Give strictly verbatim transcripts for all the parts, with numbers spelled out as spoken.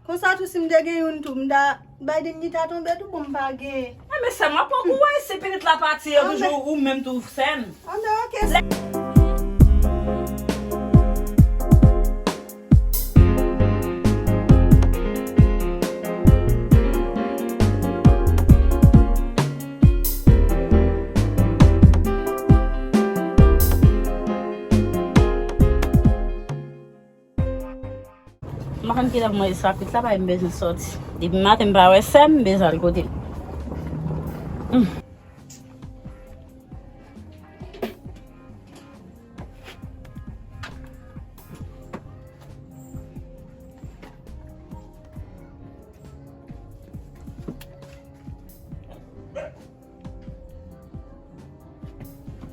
Konsa tou, si m te gen youn tou, m ta, Biden li ta tonbe tou, bon, m pa gen. Enben, sè m, w ap pran kou wè, si pitit la pati, yo toujou ou menm tou, sè m. Anben, oke, sè. M pa konn kilè pou manje sa, kwit la, pa m bezwen sòti. Depi maten m pa wè sè m, m bezwen al kote l. Hmm.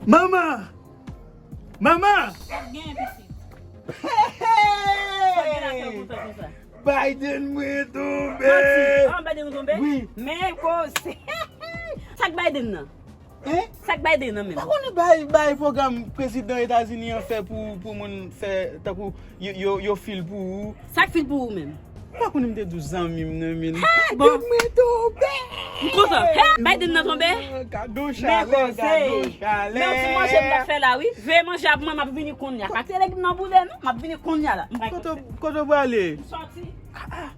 Manman! Manman! Sa k gen, pitit? Sa k gen la fè w kontan konsa? Biden mwen tonbe! Manti! Ah, Biden ou tonbe? Wi. Men koze! Sa k Biden nan? Hein? Sa k Biden nan menm? Pa konnen bay, bay pwogram prezidan Etazini an fè pou, pou moun fè, tankou yo, yo, yo fil pou ou. Sa k fil pou ou menm? Pa konnen m te di w zanmi m nan, men. Hey, bon. Biden mwen tonbe! M kontan. Hey, Biden nan tonbe? Gade yon chalè, gade yon chalè. Men yon ti manje m t ap fè la, wi. Veye manje a pou mwen, m ap vini kounye a. Pa kite legim nan boule, non. M ap vini kounye a la. M pa kote, kote w prale? M sòti. Ah, ah.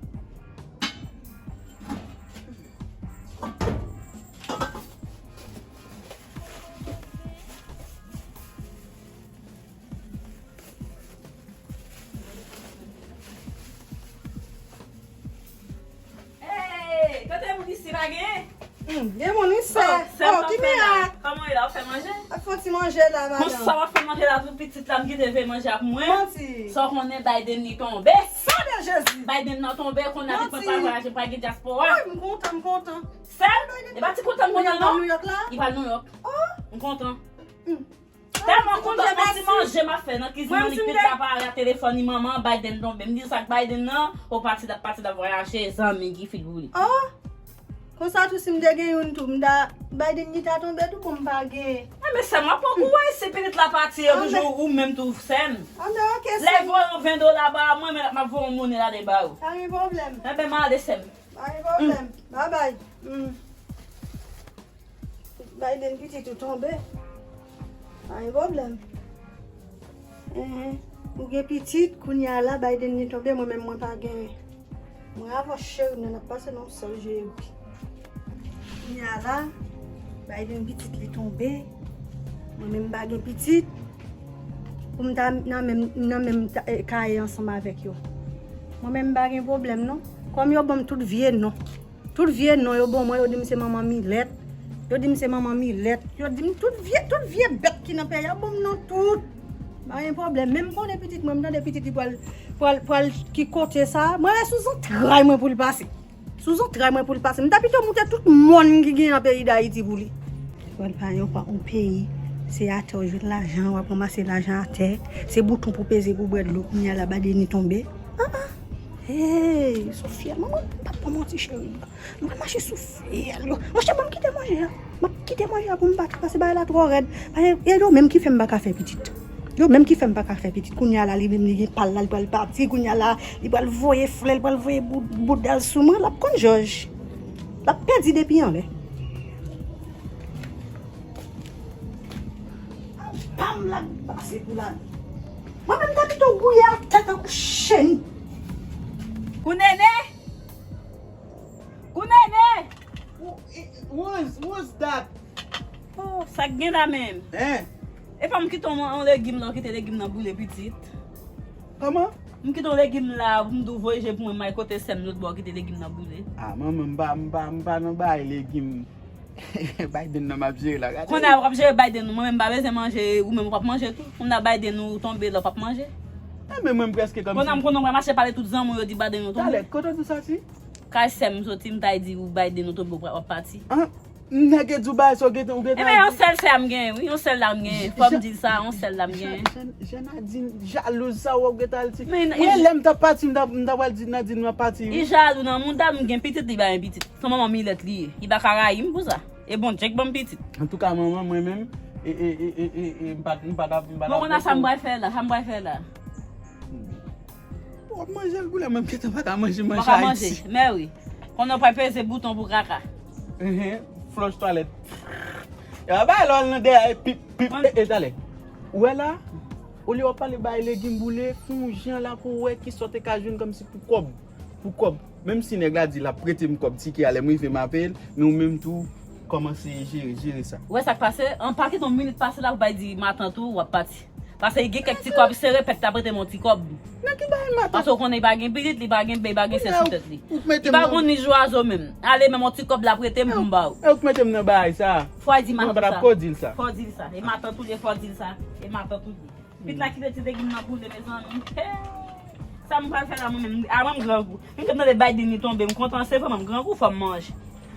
Hey, kote moun isi pa gen? Hmm, gen moun wi, sè. Oh, sè, oh, ki mirak? Kòman w ye la? W ap fè manje? Ap fè yon ti manje la, madanm. Konsa w ap fè manje la, tou pitit la, m kite veye manje a pou mwen. Manti. Sa w konnen Biden li tonbe. Sa de Jezi. Biden nan tonbe, konnen avèk mwen pa vwayaje, pa gen dyaspora. Wi, m kontan, m kontan. Sè, e pa ti kontan m kontan non. Li pral Nouyòk la? Li pral Nouyòk. Oh. M kontan. Hmm. Tèlman kontan, se yon ti manje m ap fè nan kizin nan, li pete aparèy a telefòn li, manman, Biden tonbe. M di sa k Biden nan, o pati l ap pati l ap vwayaje, zanmi ki fil pou li. Oh! Konsa tou, si m te gen youn tou, m ta, Biden li ta tonbe tou, bon, m pa gen. Enben, sè m, w ap pran kou wè, si pitit la pati, yo toujou ou menm tou, sè m. Anben, oke, sè m. Lè voye yon ven dola ba mwen, men m ap voye yon monnen ladan ba ou. Pa gen pwoblèm. Enben, m ale, sè m. Pa gen pwoblèm. Babay. Hmm. Biden pitit ou tonbe. Pa gen pwoblèm. Enhen. Ou gen pitit, kounye a la, Biden li tonbe, mwen menm mwen pa genyen. Mwen avè w cheri m nan, n ap pase nan yon sèl je epi. Kounye a la, Biden pitit li tonbe. Mwen menm m pa gen pitit. Pou m ta nan menm, nan menm ta, eh, kaye ansanm avèk yo. Mwen menm m pa gen pwoblèm non. Kòm yo ban m tout vye non. Tout vye non yo ban mwen, yo di m se manman milèt. Yo di m se manman milèt. Yo di m tout vye, tout vye bèt ki nan peyi a, yo ban m non tout. Pa gen pwoblèm. Men m konnen pitit mwen, m tande pitit li pral, pral, pral ki kote sa. Mwen wè sou zantray mwen pou l pase. Sou zantray mwen pou l pase. M ta pito moute tout mòn ki gen nan peyi Dayiti pou li. Li pral pa yon pa yon peyi. Se atè w jwenn lajan, w ap ranmase lajan atè. Se bouton pou peze pou bwè dlo. Kounye a la, Biden li tonbe. Ah, ah. Hey, Sofia, manman, pa, pa manti, cheri. M pral mache sou fyèl yo. Monchè, ban m kite manje a. M ap kite manje a pou m pati, paske bagay la twò rèd. Paske e yo menm ki fè m pa ka fè pitit. Yo menm ki fè m pa ka fè pitit. Kounye a la, li menm li gen pa l la, li pral pati. Kounye a la, li pral voye flè, li pral voye bou-, bouda l sou mwen. L ap konn jòj. L ap pèdi depi anlè. Pam la pase pou la. Mwen menm ta pito wouye atè tankou chen. Kou nene! Kou nene! Who, who's, who's that? Oh, sa k gen la menm? Hein? E pa m kite yon, yon legim la, w kite legim nan boule pitit. Kòman? M kite yon legim la, pou m di w voye je pou mwen, m al kote sè m lòt bò, w kite legim nan boule. Ah, manman, m pa, m pa, m pa nan bay legim. Biden nan m ap jere la, gade. Kounye a w ap jere Biden ou, mwen menm m pa bezwen manje, ou menm w p ap manje tou. Kounye a Biden ou tonbe la, w p ap manje. Enben mwen m prèske kòmsi. Kounye a m konnen w pral mache pale tout zanmi w yo di Biden ou tonbe. Talè, kote w di w soti? Kay sè m soti, m ta di ou Biden ou tonbe, w p ap pati. Ah, nèg yo di w bagay sa, w gentan, w gentan. Enben yon sèl sè a m genyen, wi, yon sèl la m genyen. Fò m di l sa, yon sèl la m genyen. Jan, Jan, Jan Nadine jalouz sa, w gentan al di. Mwen lè m t ap pati, m t ap, m t ap al di Nadine m ap pati, wi. Li jalou nan moun ta, m gen pitit, li pa gen pitit. Se manman milèt li ye. Li pa ka rayi m pou sa. E Bondye k ban m pitit. Antouka, manman, mwen menm, e, e, m pa, m pa t ap, m pa t ap. Bon, kounye a sa m pral fè la, sa m pral fè la. W ap manje l, goulè, mwen gentan pa ka manje, manje Ayiti. Manje, mè wi. Konnen w pral peze bouton pou kaka. Enhen, flòch twalèt. E pa bagay lè w al nan dèyè, e pip, pip, e, e talè. Ou wè la, olye w ap pale bay legim boule, fè yon jan la pou w wè kisa w te ka jwenn kòmsi pou kòb. Pou kòb. Menm si nèg la di l ap prete m kòb tike a, lè m rive m ap peye l, men ou menm tou, kòmanse jere, jere sa. Ou wè sa k pase? An pa kite yon minit pase la pou bay di matant ou, w ap pati. Paske gen kèk ti kòb sere, pèt ta prete m yon ti kòb. Nan ki bagay matant? Paske w konnen li pa gen pitit, li pa gen bèy, li pa gen sè sou tèt li. Li pa konn ni zwazo menm. Ale menm yon ti kòb la prete m pou m ba w. E ou k mete m nan bagay sa. Fò w di matant sa. Mwen pa t ap ko di l sa. Fò w di l sa. E matant ou li ye, fò w di l sa. E matant ou li ye. Pit la kite ti legim nan boule, mezanmi. Hey! Sa m pral fè la mwen menm? A mwen m grangou. M te tande Biden li tonbe, m kontan, se vrèman m grangou, fò m manje.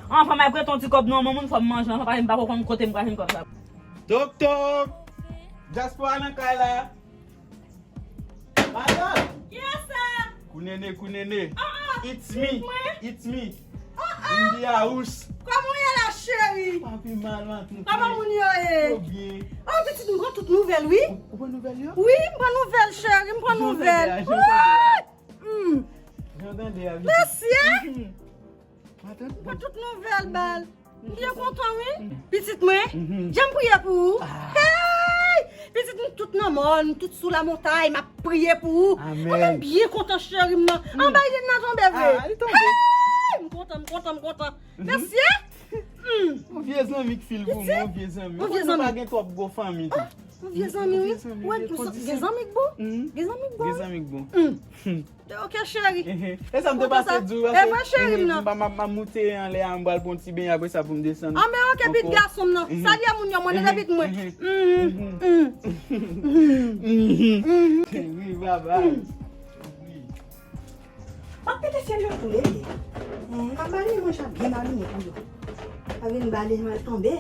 Anfan, m ap prete yon ti kòb nan men moun, fò m manje. Anfan, pa m pa ko konn kote m pral jwenn kòb sa. Tok tok! Dyaspora nan kay la. Madanm! Yes sir! Kounene, kounene. Ah, ah, it's me. It's me. Ah, ah. India House. Kòman w ye la, cheri? Pa pi mal, matant. Kòman moun yo ye? Yo byen. Oh, pitit, m pran tout nouvèl, wi. Ou, ou pran nouvèl yo? Wi, m pran nouvèl, cheri, m pran nouvèl. Jan w tande a, jan w tande a. Wi! Mm. Jan w tande a, jan w tande a. Mèsi, eh? Mhm. Matant. M pran tout nouvèl, bal. M byen kontan, wi. Pitit mwen, jan m priye pou ou. Ah. Hey! Pitit, nou tout nan mòn, nou tout sou lamontay, m ap priye pou ou. Amèn. Mwen menm byen kontan, cheri m nan. An bay li nan tonbe vre. Ah, li tonbe. Hey! M kontan, m kontan, m kontan. Mèsi, eh? Mm. Yon vye zanmi k fil pou mwen, yon vye zanmi. Yon vye zanmi. Ou pa gen twòp gwo fanmi tou. Ah, yon vye zanmi, wi. Ou wè, gen zanmi k bon. Gen zanmi k bon. Gen zanmi k bon. Mm. Ok, cheri. E sa m te pase di w, e vre, cheri m nan. M pa, m ap, m ap moute anlè a, m pral pran ti benyen, apre sa pou m desann. Ah, men ok, pit gason m nan. Salye moun yo, mwen, rete pit mwen. Wi, baba. M ap pete syèl yo tou, e. M ap bale manje ap byen bale pou yo. Pa vin bale mal tonbe.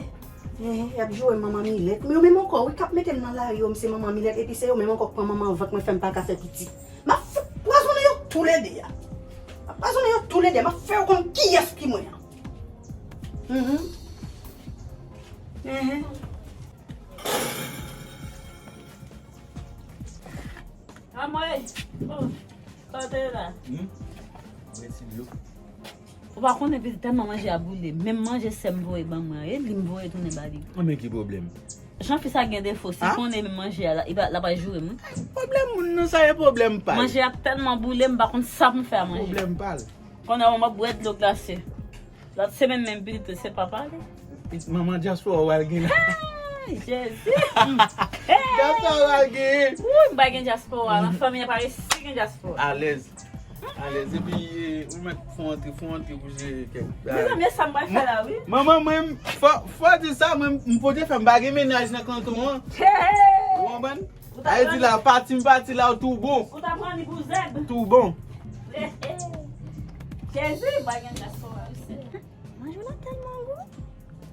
Y ap joure manman Milèt. Men yo menm ankò, wi, k ap mete m nan lari yo, m se manman Milèt, epi se yo menm ankò k pran manman vant mwen, fè m pa ka fè pitit. M ap fè pwazonnen yo toulede a. M ap pwazonnen yo toulede a. M ap fè yo konn kiyès ki mwen an. Mhm. Mhm. Anmwey! Oh, sa w te la? Hmm? Mwen ti dlo. Ou pa konnen pitit tèlman manje a boule. Menm manje sè m voye ban mwen an, e li m voye tounen ba li. Anben ki pwoblèm? Jan fi sa gen defo, si konnen menm manje a, la, li pa, l ap joure m, wi. Pwoblèm moun nan, sa e pwoblèm pa l. Manje a tèlman boule, m pa konn sa pou m fè a manje. Pwoblèm pa l. Konnen w ap bwè dlo glase. Lòt semèn menm pitit se papa li. Manman dyaspora w al gen la. Hey, Jezi. Dyaspora w al gen. Wouy, m pa gen dyaspora. Nan fanmi an pa resi gen dyaspora. Alèz. Alèz. Epi, eh, ou mèt fon antre, fon antre pou jere kèk bagay. Mezanmi, e sa m pral fè la, wi. Manman mwen, fò, fò di sa, mwen, m pote fè m pa gen mennaj nan kanton an. Hey! Ou konprann? Sa vle di la, pati m pati la, tou bon. Ou ta pran li pou zèb. Tou bon. Jezi, bagay dyaspora, wi, Senyè. Manje w la tèlman gou.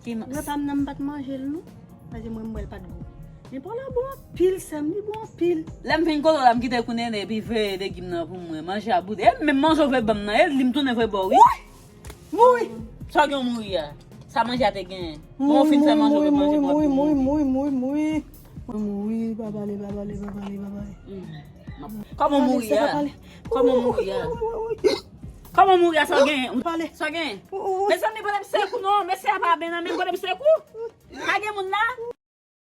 Ki ma- Repa m nan, m pa t manje l, non. Paske mwen, m wè l pa t gou. Men pa w la bon anpil, sè m, li bon anpil. Lè m vin kote w la, m kite kou nene, epi veye legim nan pou mwen. Manje a boule. E menm manje w vle ban m nan, e li m tounen vre ba w, wi. Mouri! Sa w gen w mouri a? Sa manje a te genyen. Bon, w fin fè manje, w manje pou mwen. Mouri, mouri, mouri, mouri, mouri. Mouri, pa pale, pa pale, pa pale, pa pale. Kòman w mouri a? Kòman w mouri a? Kòman w mouri a? Sa w genyen? Sa w genyen? Mezanmi, pote m sekou non, mesye a pa byen nan men m, pote m sekou. Pa gen moun la?